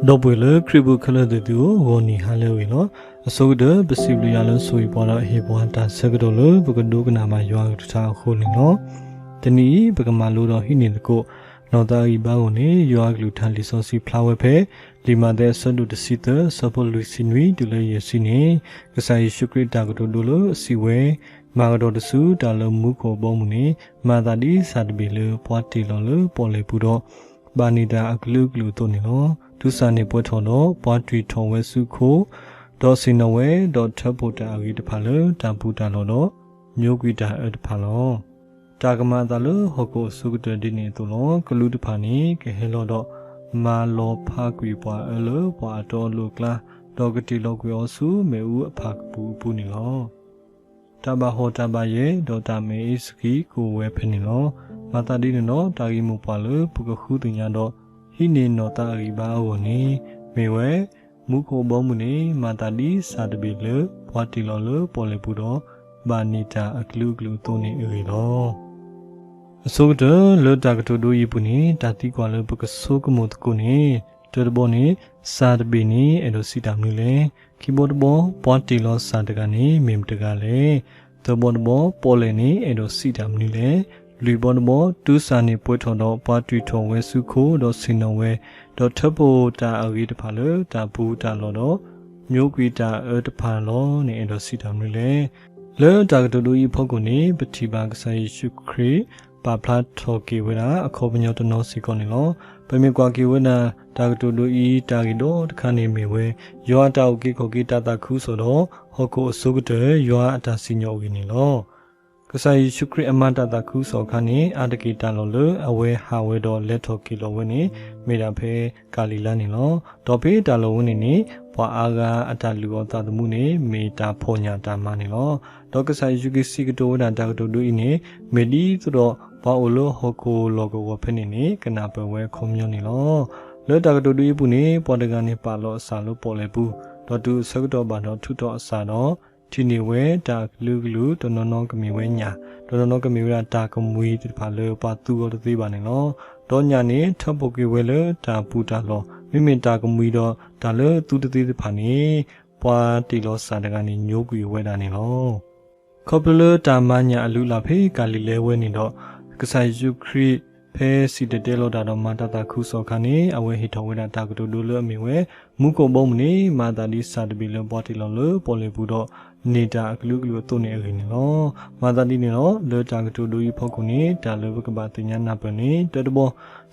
ဒီပုၢ်ဝဲၢ်လၢခရံာ်ပူၤခဲလၢာ်သ့ၣ်သုဧၢ, ဂီၤနံၤဟါလၢအဂ့ၤလီၤ. အဆိကတၢၢ် ပစံးဘျုးယွၤလၢဆိၣ်ဂ့ၤပှၤဒီးဟ့ၣ်ပှၤတၢ်ဆၢကတီၢ်လၢပကဒိကနၣ်ဘၣ်ယွၤအကလုၢ်ကထါအဃိန့ၣ်လီၤ. တနံၤအံၤ ပကမၤလိဒီးဟံးန့ၢ်သကိး နီၢ်သးအဂံၢ်ဘါအဂီၢ်န့ၣ် ယွၤအကလုၢ်ကထါလံာ်စီဆှံဖျါဝဲဖဲ လံာ်မးသဲအဆၢဒိၣ်တဆံသၢ အဆၢဖိလွံၢ်ဆံနွံ တုၤလၢယဲၢ်ဆံန့ၣ် ကစၢ်ယ့ၣ်ၡူးခရံာ်အတၢ်ကတိၤဒိလၢအစံးဝဲ, မၤကဒီးတစုတၢ်လၢမူခိၣ်အဘီအမုၢ်န့ၣ် မၤသးဒ်စၢ်တဘ့ၣ်လၢပှၤတ့ၢ်လီၤလၢပီၣ်လဲၣ်ပူၤဒီး ဘၣ်န့ၢ်တၢ်အကလုာ်ကလုာ်အသိးန့ၣ်လီၤ. တုၤစၢ်န့ၣ်ပှဲၤထီၣ်ဒီး ပှၤတွံၢ်ထီၣ်ဝဲဆူခိ, ဒီးဆ့ၣ်နီၤဝဲ, ဒီးထၢဖှိၣ်တၢ်အဂ့ၤတဖၣ်လၢတၢ်ပူၤတၢ်လီၢ်ဒီး မျိုးကွံာ်တၢ်အၢတဖၣ်လီၤ. တၢ်ကမၤအသးလၢဟီၣ်ခိၣ်အဆိကတၢၢ်ဒ်န့ၣ်အသိးလီၤ. ကလူးတဖၣ်န့ၣ် ကဟဲလီၤဒီး မၤလီၤဖးကွံာ်ပှၤအၢလၢပှၤအတီအလိၤအကျါ, ဒီးကတ့ၢ်လီၤကွံာ်အီၤဆူမ့ၣ်အူအဖၣ်ကပူၤအပူၤန့ၣ်လီၤ. တၢ်ဘၣ်ဟီၣ်တၢ်ဘၣ်ယဲၢ် ဒီးတၢ်မဲာ်အ့ၣ်စကံကအိၣ်ဝဲဖဲန့ၣ်လီၤ. မၤသးဒ်န့ၣ်ဒီး တၢ်ဂ့ၢ်မိၢ်ပှၢ်လၢပကဃုသ့ၣ်ညါဒီး ဟံးန့ၢ်နီၢ်သးအဂံၢ်ဘါအဂီၢ်န့ၣ် မ့ၢ်ဝဲ မူခိၣ်အဘီအမုၢ်န့ၣ် မၤသးဒ်စၢ်တဘ့ၣ်လၢပှၤတ့ၢ်လီၤလၢပီၣ်လဲၣ်ပူၤဒီး ဘၣ်န့ၢ်တၢ်အကလုာ်ကလုာ်အသိးန့ၣ်အဂ့ၢ်လီၤ. အဆိကတၢၢ် လၢတၢ်ကတိၤဒိအံၤအပူၤန့ၣ် တၢ်သံကွၢ်လၢပကဆိကမိၣ်သကိးန့ၣ် တၢတဘီန့ၣ် စၢ်တဘ့ၣ်န့ၣ် အဲၣ်ဒိးစံးတၢ်မနုၤလဲၣ်. ခံဘီတဘီ ပှၤတ့ၢ်လီၤစၢ်တဂၤန့ၣ် မ့ၢ်မတဂၤလဲၣ်. သၢဘီတဘီ ပီၣ်လဲၣ်န့ၣ် အဲၣ်ဒိးစံးတၢ်မနုၤလဲၣ်. လွံၢ်ဘီတဘီ တုၤစၢ်န့ၣ်ပှဲၤထီၣ်ဒီး ပှၤတွံၢ်ထီၣ်ဝဲဆူခိ ဒီးဆ့ၣ်နီၤဝဲ, ဒီးထၢဖှိၣ်တၢ်အဂ့ၤတဖၣ်လၢတၢ်ပူၤတၢ်လီၢ်ဒီး မျိုးကွံာ်တၢ်အၢတဖၣ်လီၤန့ၣ် အဲၣ်ဒိးစံးတၢ်မနုၤလဲၣ်. လၢတၢ်ကတိၤဒိအံၤအဖီခိၣ်န့ၣ် ပထံၣ်ဘၣ်ကစၢ်ယ့ၣ်ၡူးခရံာ် ပာ်ဖျါထီၣ်က့ၤဝဲဒၣ် အခီပညီတနီၤစ့ၢ်ကီးန့ၣ်လီၤ. ပမ့ၢ်ကွၢ်က့ၤဝဲဒၣ် တၢ်ကတိၤဒိအံၤ တၢ်ဂ့ၢ်ဒီတခါန့ၣ်မ့ၢ်ဝဲ ယွၤအတၢ်အုၣ်က့ၤခီၣ်က့ၤတၢ်သးခုကစီၣ်ဒီး ဟီၣ်ခိၣ်အဆိကတၢၢ် ယွၤအတၢ်စံၣ်ညီၣ်အဂ့ၢ်န့ၣ်လီၤ. ကစၢ်ယ့ၣ်ၡူးခရံာ်အမၤတၢ်သးခုကစီၣ်အခါန့ၣ် အါတက့ၢ်တၢ်လီၢ်လၢအဝဲဟးဝဲဒီးလဲၤထီၣ်က့ၤလီၤဝဲန့ၣ် မ့ၢ်ဒၣ်ဖဲကၤလံၤလါန့ၣ်လီၤ. ဒီးဖဲတၢ်လီၢ်ဝဲန့ၣ်န့ၣ် ပှၤအါဂၤအတၢ်လုၢ်အီၣ်သးသမူန့ၣ် မ့ၢ်တၢ်ဖှီၣ်ညၣ်တၢ်မၤန့ၣ်လီၤ. ဒီးကစၢ်ယ့ၣ်ၡူးခရံာ်စံးကတိၤဝဲဒၣ်တၢ်ကတိၤဒိအံၤန့ၣ် မ့ၢ်ဒ်သိးဒီး ပှၤအိၣ်လၢဟီၣ်ခိၣ်လီၢ်ကဝီၤဖဲန့ၣ်န့ၣ် ကနၢ်ပၢၢ်ဝဲအခီပညီန့ၣ်လီၤ. လၢတၢ်ကတိၤဒိအံၤအပူၤန့ၣ် ပှၤတဂၤန့ၣ်ပာ်လီၤအစၢ်လၢပီၣ်လဲၣ်ပူၤ, ဒီးတုၤအဆၢကတီၢ်ဘၣ်ဒီးထုးထီၣ်အစၢ်ဒီး ထံၣ်န့ၢ်ဝဲတၢ်အကလုာ်ကလုာ်, တနီၤနီၤကမ့ၢ်ဝဲညၣ်, တနီၤနီၤကမ့ၢ်ဝဲဒၣ်တၢ်ကမှံၤသ့ၣ်တဖၣ်လၢပှၤသူအီၤတသ့ဘၣ်န့ၣ်လီၤ. ဒီးညၣ်န့ၣ်ထၢဖှိၣ်က့ၤဝဲလၢတၢ်ပူၤတၢ်လီၢ်, မ့မ့ၢ်တၢ်ကမှံၤဒီးတၢ်လၢသူတသ့သ့ၣ်တဖၣ်န့ၣ် ပှၤတ့ၢ်လီၤစၢ်တဂၤန့ၣ် ညိကွံာ်ဝဲဒၣ်န့ၣ်လီၤ. ခီဖျိလၢတၢ်မၤညၣ်အလုၢ်အလၢ်ဖဲကၤလံၤလါဝဲန့ၣ်ဒီး ကစၢ်ယ့ၣ်ၡူးခရံာ် ဖဲစံၣ်တဲၤတဲလီၤတၢ်ဒီးမၤတၢ်သးခုကစီၣ်အခါန့ၣ် အဝဲဟ့ၣ်ထီၣ်ဝဲဒၣ်တၢ်ကတိၤဒိလၢအမ့ၢ်ဝဲ မူခိၣ်အဘီအမုၢ်န့ၣ် မၤအသးဒ်စၢ်တဘ့ၣ်လၢပှၤတ့ၢ်လီၤလၢပီၣ်လဲၣ်ပူၤဒီး န့ၢ်တၢ်အကလုာ်ကလုာ်အသိးန့ၣ်အဂ့ၢ်န့ၣ်လီၤ. မၤသးဒ်န့ၣ်ဒီး လၢတၢ်ကတိၤဒိအံၤအဖီခိၣ်န့ၣ် တၢ်လၢပကဘၣ်သ့ၣ်ညါနၢ်ပၢၢ်န့ၣ် တၢတဘီ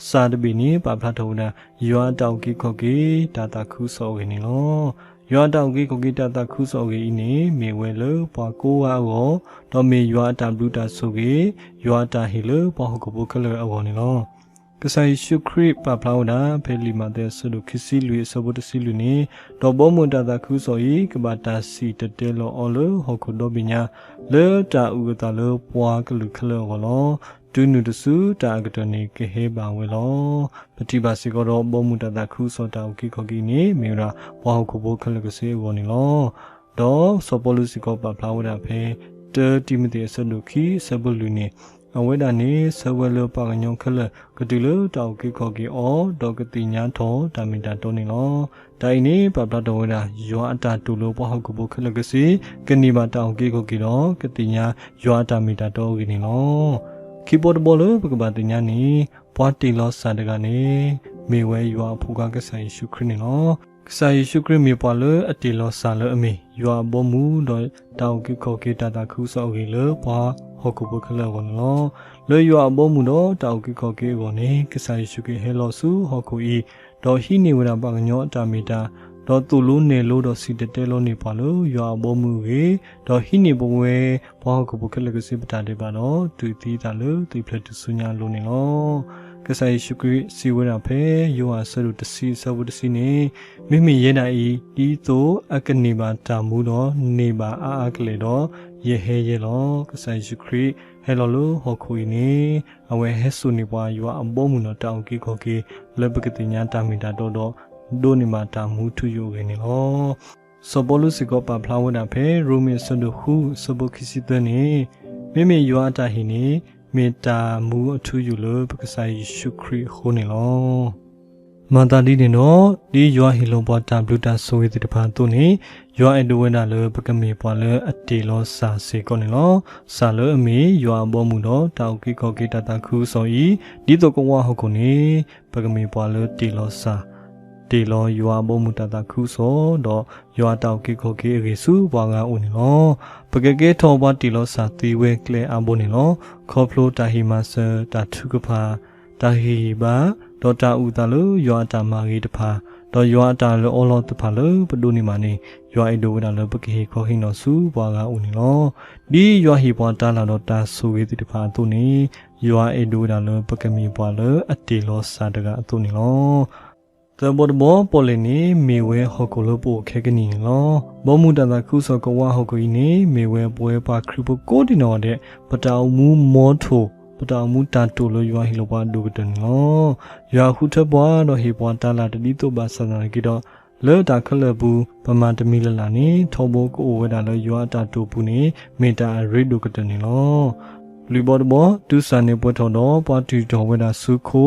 စၢ်တဘ့ၣ်န့ၣ် ပာ်ဖျါထီၣ်ဝဲဒၣ် ယွၤအတၢ်အုၣ်က့ၤခီၣ်က့ၤတၢ်သးခုကစီၣ်အဂ့ၢ်န့ၣ်လီၤ. ယွၤအတၢ်အုၣ်က့ၤခီၣ်က့ၤတၢ်သးခုကစီၣ်အဂ့ၢ်အံၤန့ၣ် မ့ၢ်ဝဲလၢပှၤကိးဂၤအဂီၢ်, ဒီးမ့ၢ်ယွၤအတၢ်ဘျုးတၢ်ဆိၣ်ဂ့ၤ, ယွၤအတၢ်ဟ့ၣ်လၢပှၤဟီၣ်ခိၣ်ဖိခဲလၢာ်အဂီၢ်န့ၣ်လီၤ. ကစၢ်ယ့ၣ်ၡူးခရံာ်ပာ်ဖျါဝဲဒၣ် ဖဲလံာ်မးသဲအဆၢဒိၣ်ခံဆံလွံၢ်အဆၢဖိတဆံလွံၢ်န့ၣ်, ဒီးဘီမုၢ်အတၢ်သးခုကစီၣ်အံၤ ကဘၣ်တၢ်စံၣ်တဲၤတဲလီၤအီၤလၢဟီၣ်ခိၣ်ဒီဘ့ၣ်ညါ, လၢတၢ်အုၣ်အသးလၢပှၤကလုာ်ခဲလၢာ်အဂီၢ်လီၤ. တုၤနုၤတစုတၢ်အကတၢၢ်န့ၣ်ကဟဲဘၣ်ဝဲလီၤ. ပထံၣ်ဘၣ်စ့ၢ်ကီးဒီး ဘီမုၢ်တၢ်သးခုကစီၣ်တၢ်အုၣ်က့ၤခီၣ်က့ၤအံၤန့ၣ် မ့ၢ်ဝဲဒၣ်ပှၤဟီၣ်ခိၣ်ဖိခဲလၢာ်ကစ့အဂီၢ်န့ၣ်လီၤ. ဒီးစီၤပီလူးစ့ၢ်ကီးပာ်ဖျါဝဲဒၣ်ဖဲ တၢတံၤမသ့းအဆၢဒိၣ်ခံအဆၢဖိလွံၢ်န့ၣ်, အဝဲဒၣ်န့ၣ် ဆၢဝဲလၢပှၤကညီခဲလၢာ် ကတုၤလၢတၢ်အုၣ်က့ၤခီၣ်က့ၤအီၤ ဒီးကသ့ၣ်ညါထီၣ်တၢ်မ့ၢ်တၢ်တီန့ၣ်လီၤ. တၢ်အံၤန့ၣ် ပာ်ဖျါထီၣ်ဝဲဒၣ် ယွၤအတၢ်တိာ်လၢပှၤဟီၣ်ခိၣ်ဖိခဲလၢာ်ကစ့ ကန့ၢ်ဘၣ်တၢ်အုၣ်က့ၤခီၣ်က့ၤဒီး ကသ့ၣ်ညါယွၤအတၢ်မ့ၢ်တၢ်တီအဂ့ၢ်န့ၣ်လီၤ. ခံဘီတဘီလၢပကဘၣ်သ့ၣ်ညါန့ၣ် ပှၤတ့ၢ်လီၤစၢ်တဂၤန့ၣ် မ့ၢ်ဝဲယွၤအဖိခွါကစၢ်ယ့ၣ်ၡူးခရံာ်န့ၣ်လီၤ. ကစၢ်ယ့ၣ်ၡူးခရံာ်မ့ၢ်ပှၤလၢအတ့ၢ်လီၤစၢ်လၢအမ့ၢ် ယွၤအဘီအမုၢ် ဒီးတၢ်အုၣ်က့ၤခီၣ်က့ၤတၢ်သးခုကစီၣ်အဂ့ၢ်လၢပှၤဟီၣ်ခိၣ်ဖိခဲလၢာ်အဂီၢ်န့ၣ်လီၤ. လၢယွၤအဘီအမုၢ်ဒီးတၢ်အုၣ်က့ၤခီၣ်က့ၤအဂီၢ်န့ၣ် ကစၢ်ယ့ၣ်ၡူးခရံာ်ဟဲလီၤဆူဟီၣ်ခိၣ်အံၤ, ဒီးဟံးန့ၢ်ဝဲဒၣ်ပှၤကညီအတၢ်မ့ၢ်တၢ်, ဒီးသိၣ်လိနဲၣ်လိဒီးစံၣ်တဲၤတဲလီၤန့ၢ်ပှၤလၢယွၤအဘီအမုၢ်အဂ့ၢ်, ဒီးဟံးန့ၢ်ပဝဲပှၤဟီၣ်ခိၣ်ဖိခဲလၢာ်ကစ့ပတၢ်ဒဲးဘးဒီး တူၢ်သံအသးလၢသံၣ်ဖျၢၣ်ထူၣ်စုညါအလိၤန့ၣ်လီၤ. ကစၢ်ယ့ၣ်ၡူးခရံာ်စံးဝဲဒၣ်ဖဲ ယိၤဟၣ်အဆၢဒိၣ်တဆံအဆၢဖိတဆံန့ၣ်, မ့မ့ၢ်ယဲဒၣ်အံၤ ဒ်သိးအကန့ၢ်ဘၣ်တၢ်မူဒီး န့ၢ်ဘၣ်အါအါကလဲာ်ဒီး ယဟဲယဲလီၤ. ကစၢ်ယ့ၣ်ၡူးခရံာ်ဟဲလီၤလၢဟီၣ်ခိၣ်အံၤန့ၣ် အဝဲဟဲစိာ်န့ၢ်ပှၤယွၤအဘီအမုၢ်ဒီးတၢ်အုၣ်က့ၤခီၣ်က့ၤ လၢပကသ့ၣ်ညါတၢ်မ့ၢ်တၢ်တီဒီး ဒိးန့ၢ်ဘၣ်တၢ်မူထူယိာ်အဂ့ၢ်န့ၣ်လီၤ. စီၤပီလူးစ့ၢ်ကီးပာ်ဖျါဝဲဒၣ်ဖဲ ရိမ့ၤအဆၢဒိၣ်ဃုအဆၢဖိခံဆံသၢန့ၣ်, မ့မ့ၢ်ယွၤအတၢ်ဟ့ၣ်န့ၣ် မ့ၢ်တၢ်မူအထူယိာ်လၢပကစၢ်ယ့ၣ်ၡူးခရံာ်အဃိန့ၣ်လီၤ. မၤသးဒ်န့ၣ်ဒီး, ဒ်ယွၤဟ့ၣ်လီၤပှၤတၢ်ဘျုးတၢ်ဆိၣ်ဂ့ၤသ့ၣ်တဖၣ်အသိးန့ၣ်, ယွၤအဲၣ်ဒိးဝဲဒၣ်လၢပကမ့ၢ်ပှၤလၢအတ့ၢ်လီၤစၢ်စ့ၢ်ကီးန့ၣ်လီၤ. စၢ်လၢအမ့ၢ်ယွၤအဘီအမုၢ်ဒီးတၢ်အုၣ်က့ၤခီၣ်က့ၤတၢ်သးခုကစီၣ်အံၤ, ဒ်သိးကဝါဟီၣ်ခိၣ်န့ၣ်, ပကမ့ၢ်ပှၤလၢတ့ၢ်လီၤစၢ်, တ့ၢ်လီၤယွၤအဘီအမုၢ်တၢ်သးခုကစီၣ်, ဒီးယွၤအတၢ်အုၣ်က့ၤခီၣ်က့ၤအဂ့ၢ်ဆူပှၤဂၤအအိၣ်န့ၣ်လီၤ. ပကကဲထီၣ်ပှၤတ့ၢ်လီၤစၢ်သ့ဝဲကျဲအါဘိန့ၣ်လီၤ. ခီဖျိတၢ်ဟ့ၣ်မၤစၢၤ, တၢ်ထုကဖၣ်, တၢ်ဟ့ၣ်ဂံၢ်ဘါ, ဒီးတၢ်အုၣ်သးလၢယွၤအတၢ်မၤဂ့ၤတဖၣ်, ဒီးယွၤအတၢ်လၢအီလီၤတဖၣ်လၢပဒိးန့ၢ်ဘၣ်န့ၣ်, ယွၤအဲၣ်ဒိးဝဲဒၣ်လၢပကဟ့ၣ်ခီဟ့ၣ်နီၤဆူပှၤဂၤအအိၣ်န့ၣ်လီၤ. ဒ်ယွၤဟ့ၣ်ပှၤတၢ်လၢ်ဒီးတၢ်ဆိၣ်ဂ့ၤသ့ၣ်တဖၣ်အသိးန့ၣ်, ယွၤအဲၣ်ဒိးဝဲဒၣ်လၢပကမ့ၢ်ပှၤလၢအတ့ၢ်လီၤစၢ်တဂၤအသိးန့ၣ်လီၤ. သၢဘီတဘီ, ပီၣ်လဲၣ်န့ၣ် မ့ၢ်ဝဲဟီၣ်ခိၣ်လၢပအိၣ်ခဲကနံၣ်န့ၣ်လီၤ. ဘီမုၢ်တၢ်သးခုကစီၣ်ကဝါဟီၣ်ခိၣ်အံၤန့ၣ်, မ့ၢ်ဝဲပဝဲပှၤခရံာ်ဖိကိးဒံနီၢ်ဂၤဒဲး, ပတၢ်အိၣ်မူမီထိၣ်, ပတၢ်အိၣ်မူတၢ်တိာ်လၢယွၤဟ့ၣ်လီၤပှၤအဒိၣ်ကတၢၢ်န့ၣ်လီၤ. ယွၤဃုထၢပှၤဒီးဟ့ၣ်ပှၤတၢ်လၢ်တဒ်သိးဘၣ်ဆၣ်သနာ်က့ဒီး, လၢတၢ်ခဲလၢာ်အပူၤ, ပမၤတမံၤလၢ်လၢ်န့ၣ်, ထီဘိကအိၣ်ဝဲဒၣ်လၢယွၤအတၢ်တိာ်ပူၤန့ၣ်, မ့ၢ်တၢ်အရ့ဒိၣ်ကတၢၢ်န့ၣ်လီၤ. လွံၢ်ဘီတဘီ, တုၤစၢ်န့ၣ်ပှဲၤထီၣ်ဒီး, ပှၤတံာ်တီၢ်ဝဲဒၣ်ဆူခိ,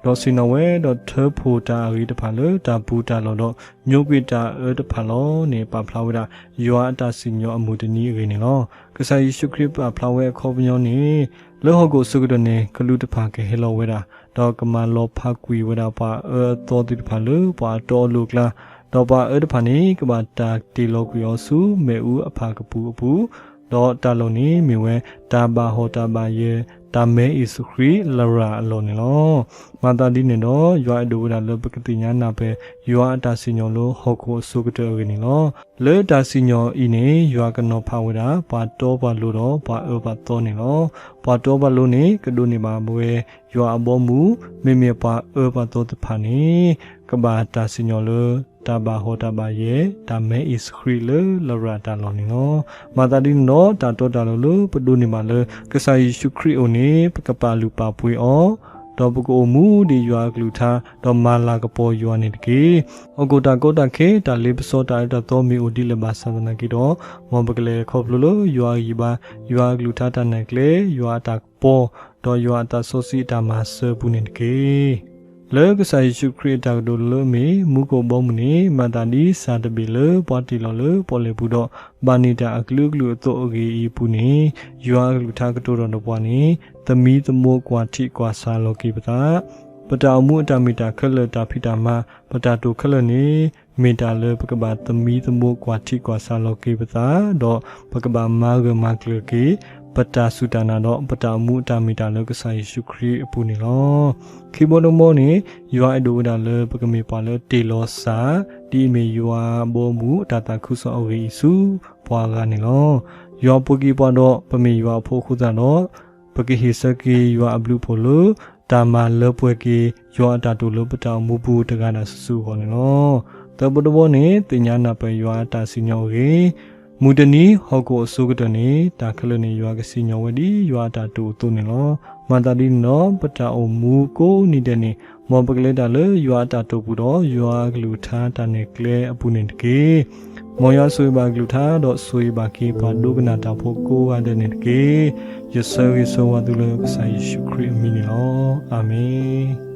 ဒီးဆ့ၣ်နီၤဝဲဒီးထၢဖှိၣ်တၢ်အဂ့ၤတဖၣ်လၢတၢ်ပူၤတၢ်လီၢ်ဒီးညိကွံာ်တၢ်အၢတဖၣ်လီၤန့ၣ်, ပာ်ဖျါဝဲဒၣ်ယွၤအတၢ်စံၣ်ညီၣ်အမုၢ်တနံၤအဂ့ၢ်န့ၣ်လီၤ. ကစၢ်ယ့ၣ်ၡူးခရံာ်ပာ်ဖျါဝဲအခီပညီန့ၣ်, လၢဟီၣ်ခိၣ်အဆိကတၢၢ်န့ၣ်, ကလူးတဖၣ်ကဟဲလီၤဝဲဒၣ်, ဒီးကမၤလီၤဖးကွံာ်ဝဲဒၣ်ပှၤအၢအသီသ့ၣ်တဖၣ်လၢပှၤအတီအလိၤအကျါ, ဒီးပှၤအၢတဖၣ်န့ၣ် ကဘၣ်တၢ်တ့ၢ်လီၤကွံာ်အီၤဆူမ့ၣ်အူအဖၣ်ကပူၤအပူၤ, ဒီးတၢ်လီၢ်န့ၣ်မ့ၢ်ဝဲ, တၢ်ဘၣ်ဟီၣ်တၢ်ဘၣ်ယဲၢ်, တၢ်မဲအ့ၣ်စဃံလရာ်အလီၢ်န့ၣ်လီၤ. မၤသးဒ်န့ၣ်ဒီး, ယွၤအဲၣ်ဒိးဝဲဒၣ်လၢပကသ့ၣ်ညါနၢ်ပၢၢ်ယွၤအတၢ်စံၣ်ညီၣ်လၢဟီၣ်ခိၣ်အဆိကတၢၢ်အဂ့ၢ်န့ၣ်လီၤ. လၢတၢ်စံၣ်ညီၣ်အံၤန့ၣ်, ယွၤကနီၤဖးဝဲဒၣ်ပှၤတီပှၤလိၤဒီးပှၤအၢပှၤသီန့ၣ်လီၤ. ပှၤတီပှၤလိၤန့ၣ်ကဒိးန့ၢ်ဘၣ်ဝဲယွၤအဘီအမုၢ်, မ့မ့ၢ်ပှၤအၢပှၤသီတဖၣ်န့ၣ် ကဘၣ်တၢ်စံၣ်ညီၣ်လၢတၢ်ဘၣ်ဟီၣ်တၢ်ဘၣ်ယဲၢ်, တၢ်မဲအ့ၣ်စဃံလၢလရာ်တၢ်လီၢ်န့ၣ်လီၤ. မၤသးဒ်န့ၣ်ဒီး, တၢ်တီတၢ်လိၤလၢပဒိးန့ၢ်ဘၣ်လၢကစၢ်ယ့ၣ်ၡူးခရံာ်အအိၣ်န့ၣ်, ပကပာ်လုၢ်ပာ်ပှ့ၤအီၤ, ဒီးပကအိၣ်မူဒ်ယွၤအကလုၢ်ကထါ, ဒီးမၤလၤကပီၤယွၤန့ၣ်တက့ၢ်. ဟီၣ်ခိၣ်တၢ်ကီတၢ်ခဲ, တၢ်လ့ပစီတၢ်အၢတၢ်သီမ့ၢ်အိၣ်ဒ်လဲၣ်ဘၣ်ဆၣ်သနာ်က့ဒီး, မ်ပကလဲၤခီဖျိလၢယွၤအဂံၢ်ဘါ, ယွၤအကလုၢ်ကထါတၢ်နဲၣ်ကျဲ, ယွၤအတၢ်ကပီၤ, ဒီးယွၤအသးစီဆှံအတၢ်မၤစၢၤအပူၤန့ၣ်တက့ၢ်. လၢကစၢ်ယ့ၣ်ၡူးခရံာ်အတၢ်ကတိၤလၢအမ့ၢ်မူခိၣ်ဘီမုၢ်န့ၣ်, မၤသးဒ်စၢ်တဘ့ၣ်လၢပှၤတ့ၢ်လီၤလၢပီၣ်လဲၣ်ပူၤဒီး, ဘၣ်န့ၢ်တၢ်အကလုာ်ကလုာ်အသိးအဂ့ၢ်အံၤအပူၤန့ၣ်, ယွၤအကလုၢ်ကထါကတိၤတၢ်ဒီးပှၤန့ၣ်, သမံသမိးကွၢ်ထံကွၢ်ဆးလီၤက့ၤပသး ပတၢ်အိၣ်မူအတၢ်မ့ၢ်တၢ်ခဲလၢာ်တၢ်ဖံးတၢ်မၤ, ပတၢ်တိာ်ခဲလၢာ်န့ၣ်, မ့ၢ်တၢ်လၢပကဘၣ်သမံသမိးကွၢ်ထံကွၢ်ဆးလီၤက့ၤပသး, ဒီးပကဘၣ်မၤဂၢၢ်မၤကျၢၤက့ၤ ပတၢ်စူၢ်တၢ်နာ်ဒီးပတၢ်အိၣ်မူအတၢ်မ့ၢ်တၢ်လၢကစၢ်ယ့ၣ်ၡူးခရံာ်အပူၤန့ၣ်လီၤ. ခံဘီတဘီန့ၣ်, ယွၤအဲၣ်ဒိးဝဲဒၣ်လၢပကမ့ၢ်ပှၤလၢတ့ၢ်လီၤစၢ်, ဒ်အမ့ၢ်ယွၤအဘီအမုၢ်အတၢ်သးခုကစီၣ်အဂ့ၢ်အံၤဆူပှၤဂၤန့ၣ်လီၤ. ယွၤပှ့ၤက့ၤပှၤဒီးပမ့ၢ်ယွၤအဖိအဃိသတးဒီး, ပကဟ့ၣ်ဆၢက့ၤယွၤအဘျုးအဖှိၣ်လၢ တၢ်မၤလၢပှဲၤက့ၤယွၤအတၢ်တိာ်လၢပတၢ်အိၣ်မူပူၤတဂၤဒီးစုာ်စုာ်အဂီၢ်န့ၣ်လီၤ. သၢဘီတဘီန့ၣ်, သ့ၣ်ညါနၢ်ပၢၢ်ယွၤအတၢ်စံၣ်ညီၣ်အဂ့ၢ်, မုၢ်တနံၤဟီၣ်ခိၣ်အဆိကတၢၢ်န့ၣ်, တၢ်ခဲလၢာ်န့ၣ်ယွၤကစံၣ်ညီၣ်ဝဲဒ်ယွၤအတၢ်တိာ်အသိးန့ၣ်လီၤ. မၤသးဒ်န့ၣ်ဒီး, ပတၢ်အိၣ်မူကိးနံၤဒဲးန့ၣ်, မ်ပကလဲၤတၢ်လၢယွၤအတၢ်တိာ်ပူၤဒီးယွၤအကလုၢ်ကထါတၢ်နဲၣ်ကျဲအပူၤန့ၣ်တက့ၢ်. မ်ယွၤဆိၣ်ဂ့ၤဘၣ်အကလုၢ်ကထါဒီးဆိၣ်ဂ့ၤဘၣ်က့ၤပှၤဒိကနၣ်တၢ်ဖိကိးဂၤဒဲးန့ၣ်တက့ၢ်. ယဆၢဂ့ၤဆၢဝါသုလၢကစၢ်ယ့ၣ်ၡူးခရံာ်အမံၤန့ၣ်လီၤ. အၤမ့ၣ်.